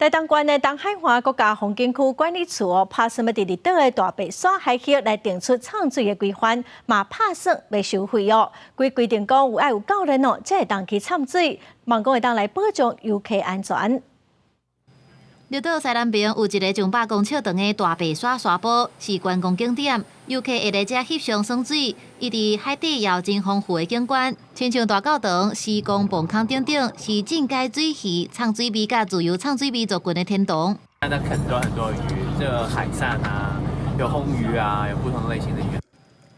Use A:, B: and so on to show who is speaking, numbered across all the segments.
A: 台東縣的東海岸國家風景區管理處哦，拍算欲佇離島的大白鯊海域來定出藏水的規範，嘛拍算欲收費哦。規規定講有愛有教練哦，才會當去藏水，望講會當來保障遊客安全。
B: 綠島西南邊有一个上百公尺長的大白鯊沙坡，是觀光景點，遊客會來遮翕相耍水。伊佇海底也有真豐富的景觀，親像大教堂、施工泵孔等等，是進階水魚、藏水鰻佮自由藏水鰻族群的天堂。
C: 它很多很多魚，這個海鱔啊，有魟魚啊，有不同類型的魚。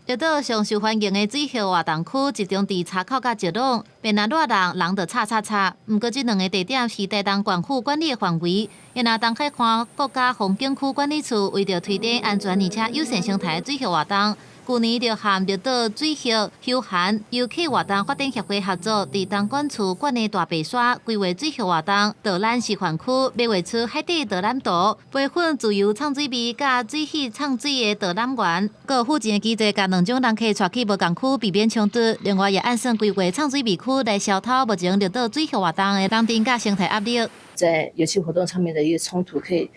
B: 綠島上受歡迎的水域活動區集中佇岔口佮石朗，便若熱人人就吵吵吵。毋過這兩个地點是台東縣府管理的範圍，因若東海岸國家風景區管理處為著推展安全而且友善生態的水域活動，舊年就和綠島水域休閒遊憩活動發展協會合作，佇東管處管的大白鯊規劃水域活動導覽示範區，欲畫出海底導覽圖，培訓自由藏水鰻佮水魚藏水的導覽員，閣有付錢的機制，共兩種人客帶去無仝區，避免衝突。另外，也按算規劃藏水鰻區來消除目前綠島水域活動的人潮佮生態壓力。
D: 在遊憩活動上面的一個衝突，可以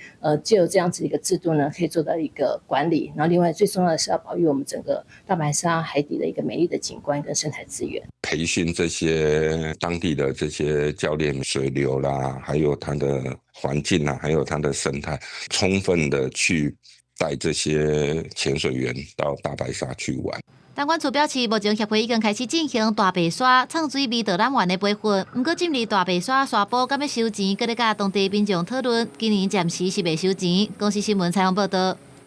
D: 藉由這樣子一個制度呢，可以做到一個管理。然後另外最重要的是要保育我們整個大白鯊海底的一個美麗的景觀跟生態資源。
E: 培訓這些當地的這些教練，水流啦，還有它的環境啊，還有它的生態，充分的去帶這些潛水員到大白鯊去玩。
B: 東管處表示，目前協會已經開始進行大白鯊藏水鰻導覽員的培訓。毋過，進入大白鯊沙坡敢欲收錢，閣咧佮當地民眾討論。今年暫時是袂收錢。公視新聞採訪報導。